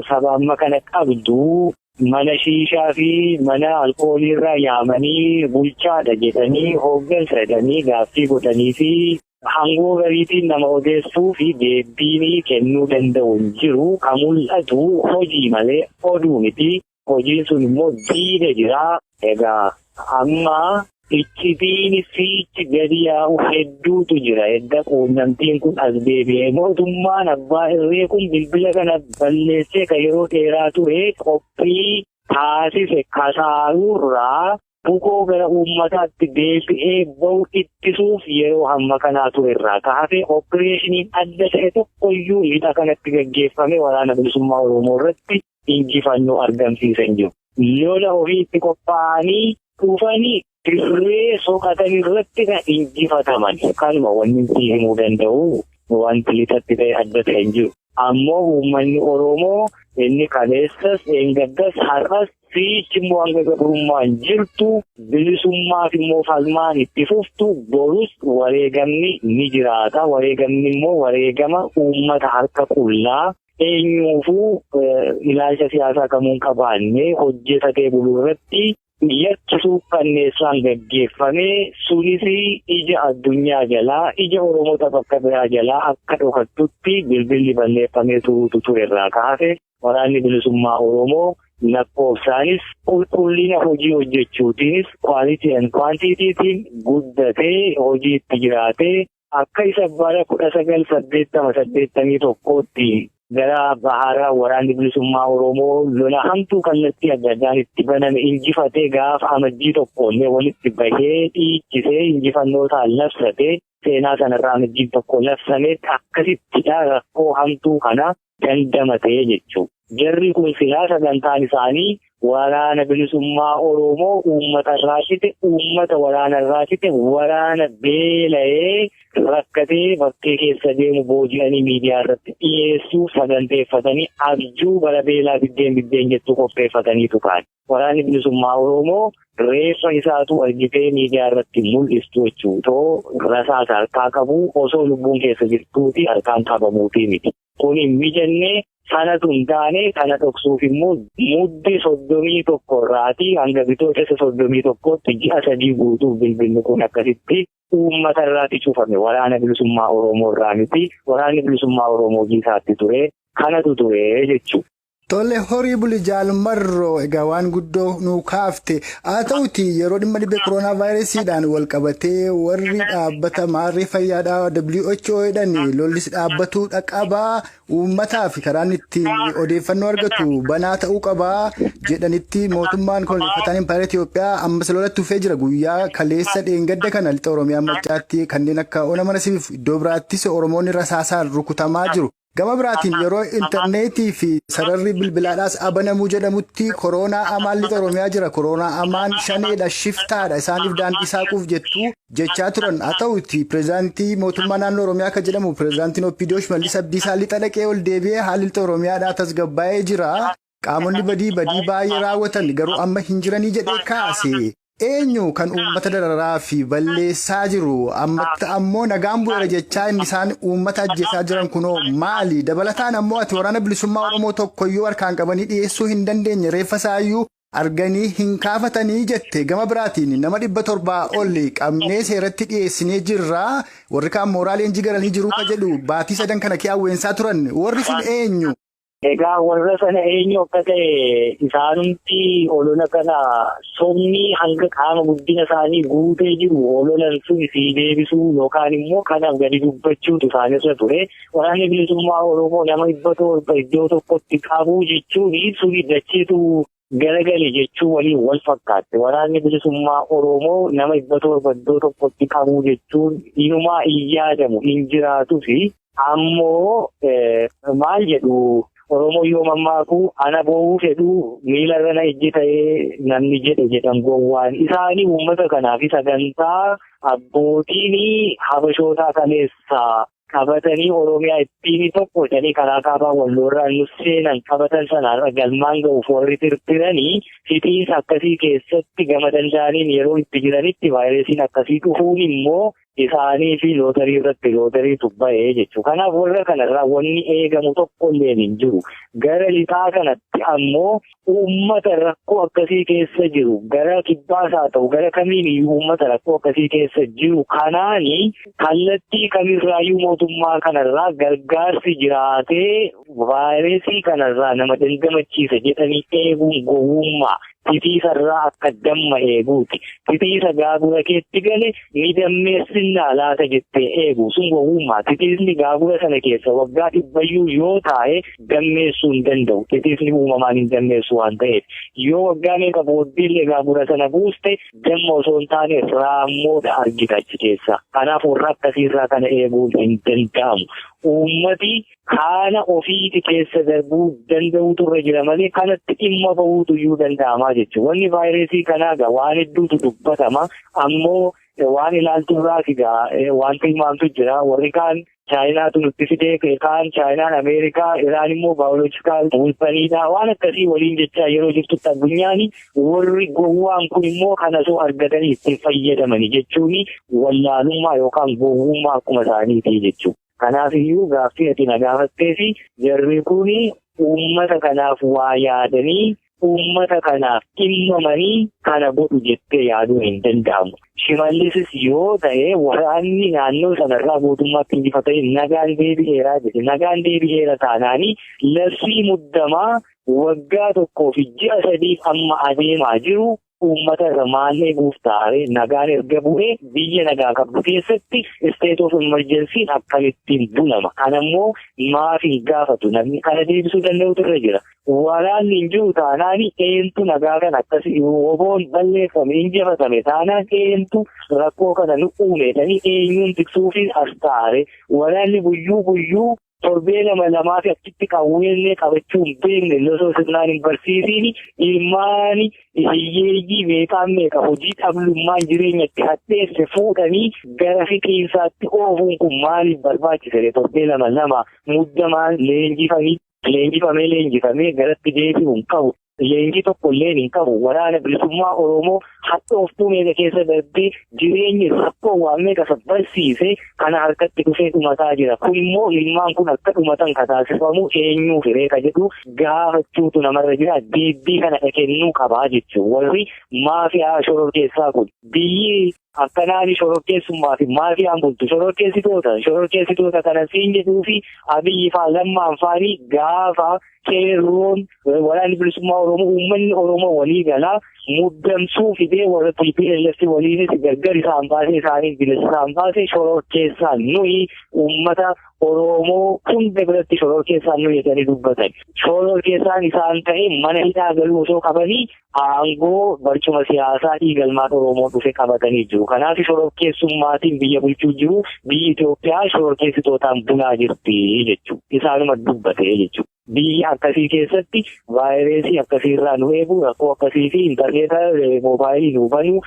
Saba amma kana qabdu mana shiishaa fi mana alkoolii irraa yaamanii bulchaadha jedhanii hooggansa jedhanii gaaffii godhanii fi hangoo gariitiin nama odeessuu fi deebiin kennuu danda'u hin jiru. Kan mul'atu hojii malee oduu miti. Hojiin sun immoo diida jira. Egaa amma iccitiin siichi gadi yaa'u hedduutu jira. Edda quunnamtiin kun as deebi'ee mootummaan abbaa irree kun bilbila kana balleessee kan yeroo dheeraa ture qophii taasise kasaaruurraa bukoo gara uummataatti deebi'ee bahu ittisuuf yeroo hamma kanaa ture irraa kaasee opereeshiniin adda ta'e tokkoyyuu lixa kanatti gaggeeffame waraana bilisummaa Oromoo irratti injifannoo argamsiisan jiru. Lola ofiitti qophaa'anii dhufanii dirree soqatan irratti kan injifataman. Kanuma wanni himuu danda'u wanti lixatti ta'e adda ta'e hin jiru. Ammoo uummanni Oromoo inni kaleessas, eengaddas, har'as fiichi immoo hanga gabrummaan jirtu bilisummaaf immoo falmaan itti fuftu borus wareegamni ni jiraata. Wareegamni immoo wareegama uummata harka qullaa eenyuufuu ilaalcha siyaasaa kamuun qabaanne hojjetatee buluu irratti yakkisuu kanneessaan gaggeeffame sunis ija addunyaa jalaa ija Oromoota bakka biraa jalaa akka dhokattutti bilbilli balleeffamee turuutu ture irraa kaase waraanni bilisummaa Oromoo lakkoofsaanis qulqullina hojii hojjechuutiinis quality and quantityitiin guddatee hojii itti jiraatee akka isa bara 1980-81tti gara baharaa waraanni bilisummaa Oromoo lola hamtuu kallattii adda addaan itti baname injifatee gaafa amajjii tokkollee walitti bahee dhiichisee injifannootaan labsatee seenaa sanarraa amajjiin tokko labsamee akkasittidha rakkoo hamtuu kana dandamatee jechuudha. Jarri kun silaa sagantaan isaanii waraana bilisummaa Oromoo uummata irraa cite, uummata waraana irraa cite, waraana beela'ee rakkatee bakkee keessa deemu booji'anii miidiyaa irratti dhiyeessuu saganteeffatanii abjuu bara beelaa biddeen biddeen jettu qopheeffataniitu ka'an. Waraanni bilisummaa Oromoo reeffa isaatu argitee miidiyaa irratti mul'istu jechuudha. Too rasaasa harkaa qabu osoo lubbuun keessa jirtuuti harkaan qabamuutii miti. Kun hin mijannee sanatu hin taane kana dhoksuuf immoo mudde 31 irraatii hanga bitootessa 31tti ji'a 3 guutuuf bilbilli kun akkasitti uummata irraatti cufame. Waraana bilisummaa Oromoo irraa miti. Waraanni bilisummaa Oromoo hojii isaatti ture. Kanatu ture jechuudha. Tole horii buli jaalmarroo egaa waan guddoo nuu kaafte haa ta'uti yeroo dhimma dhibee koronaa vaayirasiidhaan wal qabatee warri dhaabbata maarree fayyaadhaa WHO jedhan lollis dhaabbatuu qabaa uummataa fi karaan ittiin odeeffannoo argatu banaa ta'uu qabaa jedhanitti mootummaan koloneeffataan impaayera Itoophiyaa ammas lolatti dhufee jira guyyaa kaleessa dheengadda kana lixa Oromiyaa Maccaatti kanneen akka ona mana sibiif iddoo biraattis Oromoonni rasaasaan rukutamaa jiru. Gama biraatiin yeroo intarneetii fi sararri bilbilaadhaas abanamuu jedhamutti koronaa amaan lixa Oromiyaa jira. Koronaa amaan shaneedha, shiftaadha. Isaaniif daandii saaquuf jettu jechaa turan. Haa ta'uti pireezidaantii mootummaa naannoo Oromiyaa akka jedhamu pireezidaantiin OPDO Shimallis Abdiisaa lixa dhaqee ol deebi'ee haalli lixa Oromiyaadhaa tasgabbaa'ee jira. Qaamonni badii badii baay'ee raawwatan garuu amma hin jiranii jedhee kaase. Eenyu kan uummata dararaa fi balleessaa jiru ammatti ammoo nagaan bu'eera jechaa inni isaan uummata ajjeesaa jiran kunoo maali? Dabalataan ammoo ati waraana bilisummaa Oromoo tokkoyyuu harkaan qabanii dhiyeessuu hin dandeenye reeffa isaayyuu arganii hin kaafatanii jette gama biraatiin nama 700 ol qabnee seeratti dhiyeessinee jirra warri kaan mooraa leenjii galanii jiru ka jedhu baatii sadan kana ki'awweensaa turan warri sun eenyu? Egaa warra sana eenyu akka ta'e isaanumti olola kana somni hanga qaama guddina isaanii guutee jiru ololan sun sii deebisuu yookaan immoo kanaaf gadi dubbachuutu isaanirra ture. Waraanni bilisummaa Oromoo nama 700 iddoo tokkotti qabuu jechuun suni dacheetu garagale jechuu waliin wal fakkaatte. Waraanni bilisummaa Oromoo nama 700 iddoo tokkotti qabuu jechuun inumaa hin yaadamu hin jiraatuu fi ammoo maal jedhu Oromoo yoo mammaaku ana boo'uu fedhu miilarra na ijji ta'ee namni jedhe jedhan gowwaan isaanii uummata kanaaf sagantaa abbootiin habashootaa kaleessaa qabatanii Oromiyaa ittiin tokko jedhanii karaa kaabaa walloorraa nu seenan qabatan sanarra galmaan ga'uuf warri tirtiranii fixiinsa akkasii keessatti gama danda'aniin yeroo itti jiranitti vaayirasiin akkasii dhufuun immoo. Isaanii fi lootarii irratti lootariitu ba'ee jechuudha. Kanaaf warra kanarraa wanni eegamu tokko illee hin jiru. Gara lixaa kanatti ammoo uummata rakkoo akkasii keessa jiru gara kibbaas haa ta'u gara kamiin iyyuu uummata rakkoo akkasii keessa jiru kanaani kallattii kamirraayyuu mootummaa kanarraa gargaarsi jiraatee vaayirasii kanarraa nama dandamachiisa jedhanii eeguun gowwummaa. Titiisarraa akka damma eeguuti. Titiisa gaagura keetti gale ni dammeessinnaa laata jettee eegu sun gowwummaa. Titiisni gaagura sana keessa waggaa dhibbayyuu yoo taa'e dammeessuu hin danda'u. Titiisni uumamaan hin dammeessu waan ta'eef. Yoo waggaa meeqa booddeellee gaagura sana buuste damma osoo hin taane raammoodha argita achi keessa. Kanaaf warra akkasiirraa kana eeguun hin danda'amu. Uummati haala ofiiti keessa darbuu danda'utu irra jira malee kanatti dhimma bahuutu iyyuu danda'amaa jechuudha. Wanni vaayirasii kanaa egaa waan hedduutu dubbatama. Ammoo waan ilaalturraas egaa waan tilmaamtu jira. Warri kaan Chaayinaatu nutti fidee kaan Chaayinaan Ameerikaa, Iraan immoo baayoloojikaal weeponiidha. Waan akkasii waliin jechaa yeroo jirtutti addunyaan warri gowwaan kun immoo kana osoo argatanii ittiin fayyadamani jechuun wallaalummaa yookaan gowwummaa akkuma isaaniiti jechuudha. Kanaaf iyyuu gaaffii ati na gaafattee fi jarri kun uummata kanaaf waa yaadanii uummata kanaaf dhimmamanii kana godhu jettee yaaduun hin danda'amu. Shimallisis yoo ta'e waraanni naannoo sanarraa guutummaatti injifatee nagaan deebi'eeraa jedhe. Nagaan deebi'eera taanaanii labsii muddamaa waggaa 1 fi ji'a 3 amma adeemaa jiru uummata irra maal eeguuf taa'ee nagaan erga bu'ee biyya nagaa qabdu keessatti state of emergency akkamittiin bulama. Kanammoo maaf hin gaafatu namni kana deebisuu danda'utu irra jira. Waraanni hin jiru taanaan eentu nagaa kana akkasii woboon balleeffame injifatame taanaan eentu rakkoo kana nu uumeedhanii eenyuun tiksuufi as taa'e. Waraanni guyyuu guyyuu torbee 2 2 fi achitti qawweellee qabachuu hin beekne losoo sirnaan hin barsiisiin ilmaani hiyyeeyyii meeqaan meeqa hojii dhabdummaan jireenya itti hadheesse fuudhanii gara fixiinsaatti oofuun kun maaliif barbaachise? Torbee 2 2 muddamaan leenjifamee garatti deebi'uu hin qabu. Leenjii tokko illee hin qabu. Waraana bilisummaa Oromoo hadhooftuu meeqa keessa darbee jireenyi rakkoo waan meeqa barsiise kana harkatti dhufee dhumataa jira. Kun immoo ilmaan kun akka dhumatan kan taasifamu eenyuuf reeka jedhu gaafachuutu namarra jira. Deebii kana kennuu qabaa jechuudha. Warri maafiyaa shororkeessaa kun biyyi akkanaan shororkeessummaa fi maafiyaan bultu shororkeessitoota kana siin jedhuu fi Abiyyi faa Lammaan faanii gaafa qeerroon waraanni bilisummaa Oromoo uummanni Oromoo walii galaa muddamsuu fidee warra TPLF waliinis gargar isaan baasee isaanii bilisa isaan baasee shororkeessaan nuyi uummata Oromoo hunda biratti shororkeessaan nuyi jedhanii dubbatan. Shororkeessaan isaan ta'e mana hidhaa galuu osoo qabanii aangoo barcuma siyaasaa dhiigalmaan Oromoo dhufe qabatanii jiru. Kanaaf shororkeessummaatiin biyya bulchuu jiru biyyi Itoophiyaa shororkeessitootaan bulaa jirti jechuudha. Isaanuma dubbate jechuudha. Biyyi akkasii keessatti vaayirasii akkasiirraa nu eegu rakkoo akkasii fi intarneeta moobaayilii nu banuu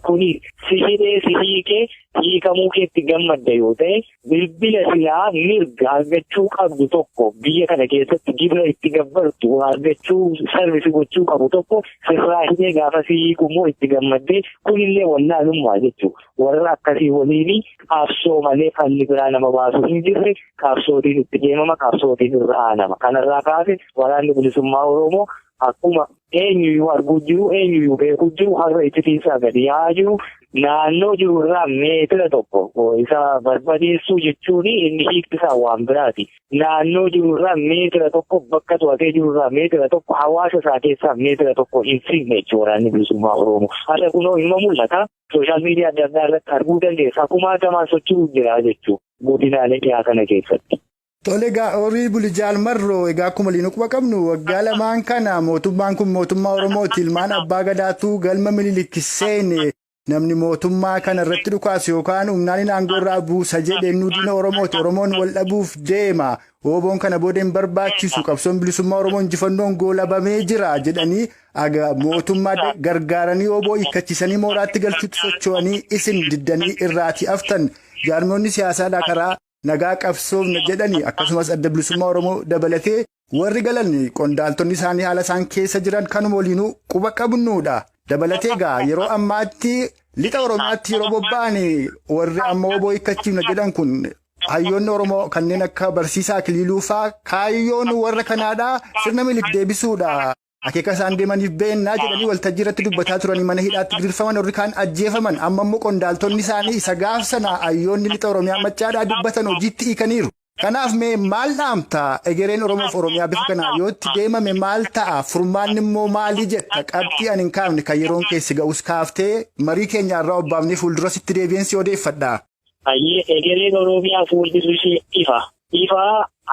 kuni si hidhee si hiikee hiikamuu keetti gammadda yoo ta'e bilbila silaa mirga argachuu qabdu tokko biyya kana keessatti gibira itti gabbartu argachuu sarvisi gochuu qabu tokko sirraa hidhee gaafa si hiiku immoo itti gammaddee kunillee wallaalummaa jechuudha. Warra akkasii waliin qabsoo malee falli biraa nama baasu hin jirre qabsootiin itti deemama qabsootiin irra aanama. Kanarraa kaase waraanni bilisummaa Oromoo akkuma eenyuyyuu arguu jiru eenyuyyuu beekuu jiru har'a ittitiinsaa gadi yaa'aa jiru naannoo jiru irraa meetira 1 isa barbadeessuu jechuun inni hiiktisaa waan biraati. Naannoo jiru irraa meetira 1 bakka to'atee jiru irraa meetira 1 hawaasa isaa keessaa meetira 1 hin siqne jechuudha waraanni bilisummaa Oromoo. Har'a kunoo ilma mul'ata. Sooshaal miidiyaa adda addaa irratti arguu dandeessa. Kumaatamaan socho'uu jira jechuudha godinaalee dhiyaa kana keessatti. Tole egaa horii buli Jaal Marroo egaa akkuma waliin quba qabnu waggaa 2 kana mootummaan kun mootummaa Oromooti. Ilmaan abbaa gadaatu galma Minilik seene namni mootummaa kana irratti dhukaasu yookaan humnaan aangoo irraa buusa jedhee nu diina Oromooti. Oromoon wal dhabuuf deema. Hooboon kana booda hin barbaachisu. Qabsoon bilisummaa Oromoo injifannoon goolabamee jira jedhanii aga mootummaa gargaaranii hooboo hiikkachiisanii mooraatti galchuutti socho'anii isin diddanii irraati haftan. Jaarmoonni siyaasaadhaa karaa nagaa qabsoofna jedhanii akkasumas adda bilisummaa Oromoo dabalatee warri galan qondaaltonni isaanii haala isaan keessa jiran kanuma waliinuu quba qabnuudha. Dabalatee egaa yeroo ammaatti Lixa Oromiyaatti yeroo bobba'an warri amma WBO hiikkachiifna jedhan kun hayyoonni Oromoo kanneen akka Barsiisaa Akiliiluu fa'aa kaayyoon warra kanaadhaa sirna Minilik deebisuudha. Akeeka isaan deemaniif beennaa jedhanii waltajjii irratti dubbataa turanii mana hidhaatti gidirfaman, warri kaan ajjeefaman. Amma immoo qondaaltonni isaanii isa gaaf sana hayyoonni lixa Oromiyaa machaadhaa dubbatan hojiitti hiikaniiru. Kanaaf mee maal dhaamta? Egereen Oromoof Oromiyaa bifa kanaa yoo itti deemame maal ta'a? Furmaanni immoo maali jetta? Qabxii ani hin kaafne kan yeroon keessi ga'us kaaftee marii keenya irraa obbaafnee fuuldura sitti deebi'een si odeeffadha. Hayyee, egereen Oromiyaa fuuldurri ishee ifa. Ifa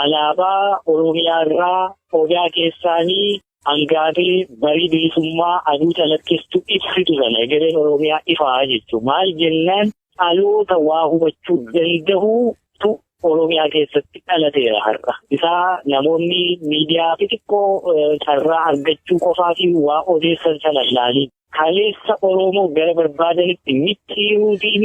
alaabaa Oromiyaa irraa odaa keessaanii hangaatee barii bilisummaa aduu calaqqistu ibsitu sana egereen Oromiyaa ifaa jechuudha. Maal jennaan, dhaloota waa hubachuu danda'utu Oromiyaa keessatti dhalateera har'a. Isaa namoonni miidiyaa xixiqqoo carraa argachuu qofaa fi waa odeessan sana ilaalii. Kaleessa Oromoo gara barbaadanitti micciiruutiin